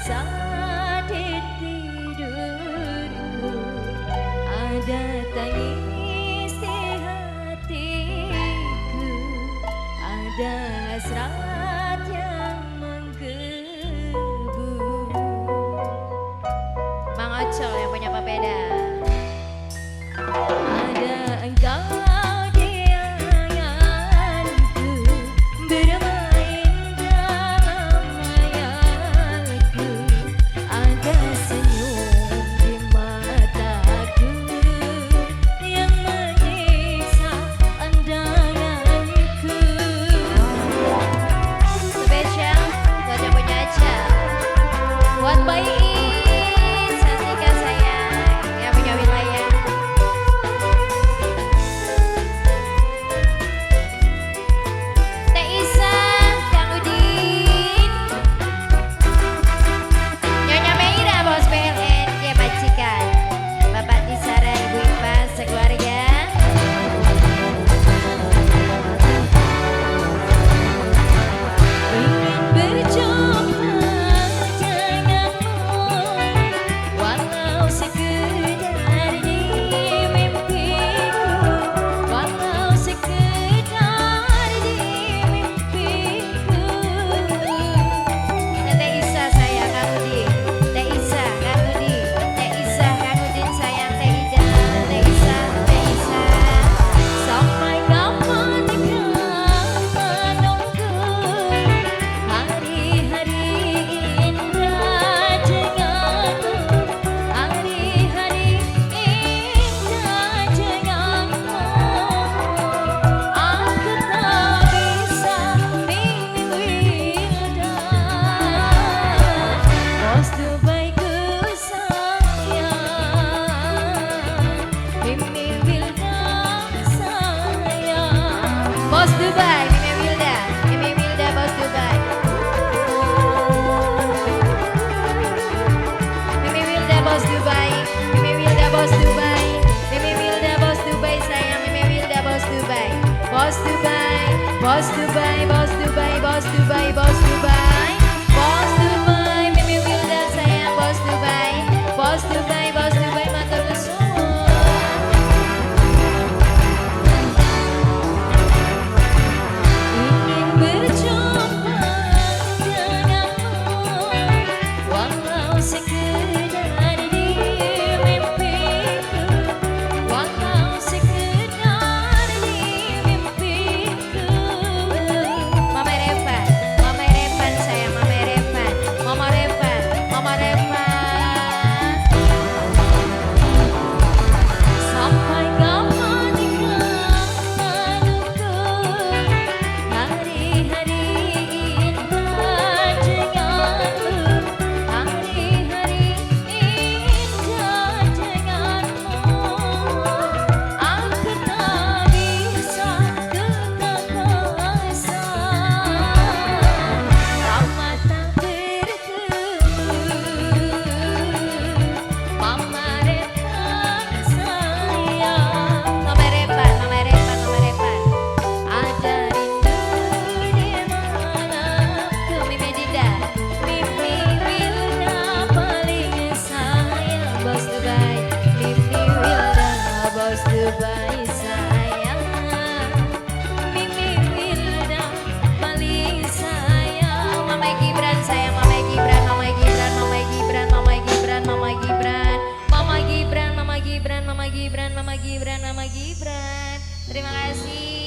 Tersiksa di tidurku, ada tangis di hatiku, ada hasrat yang menggebu. Mang Ocol yang punya papeda. Ada engkau di anganku, bermain dalam hayalku. Ada senyum di mataku yang menyiksa andanganku. Spesial buat yang punya aja. Buat Bayi Santika sayang yang punya wilayah. Teh Isa, Kang Udin, Nyonya Meira bos PLN, ya majikan, Bapak Tisara, Ibu Ipa, sekeluarga. Ingin berjumpa denganmu, walau sekedar di mimpiku, walau sekedar di mimpiku. Teh Isa sayang Kang Udin, Teh Isa Kang Udin, Teh Isa Kang Udin sayang Teh Ida, Teh Isa, Teh Isa. Sampai kapan kau menunggu hari-hari indah denganmu, hari-hari indah denganmu. Aku tak bisa Mimi Wilda, Bos Dubaiku sayang, Mimi Wilda sayang. Bos Dubai, Mimi Wilda, Mimi Wilda Bos Dubai. Mimi Wilda Bos Dubai, Mimi Wilda Bos Dubai, Mimi Wilda Bos Dubai sayang, Mimi Wilda Bos Dubai. Bos Dubai, Bos Dubai, Bos Dubai, Bos Dubai, Bos Dubai. Bos Dubai, Mimi Wilda sayang Bos Dubai. Bos Dubai, Bos Dubai matur suwun. Ingin berjumpa denganmu, walau sekedar di mimpiku, walau sekedar di mimpiku. Mama Revan, Mama Revan sayang, Mama Revan, Mama Revan, Mama Revan. Sampai kapan kau menunggu hari-hari indah denganmu, hari-hari indah denganmu. Aku tak bisa, ku tak kuasa, lama tak bertemu. Mama Revan sayang, Mama Revan, Mama Revan, Mama Revan. ada rindu di malamku. Mimi Dinda, Mimi Wilda paling sayang, Bos Dubai. Mimi Wilda Bos Dubai sayang, Mimi Wilda paling sayang. Mama Gibran sayang, Mama Gibran, Mama Gibran, Mama Gibran, Mama Gibran, Mama Gibran, Mama Gibran, Mama Gibran, Mama Gibran, Mama Gibran, Mama Gibran. Terima kasih.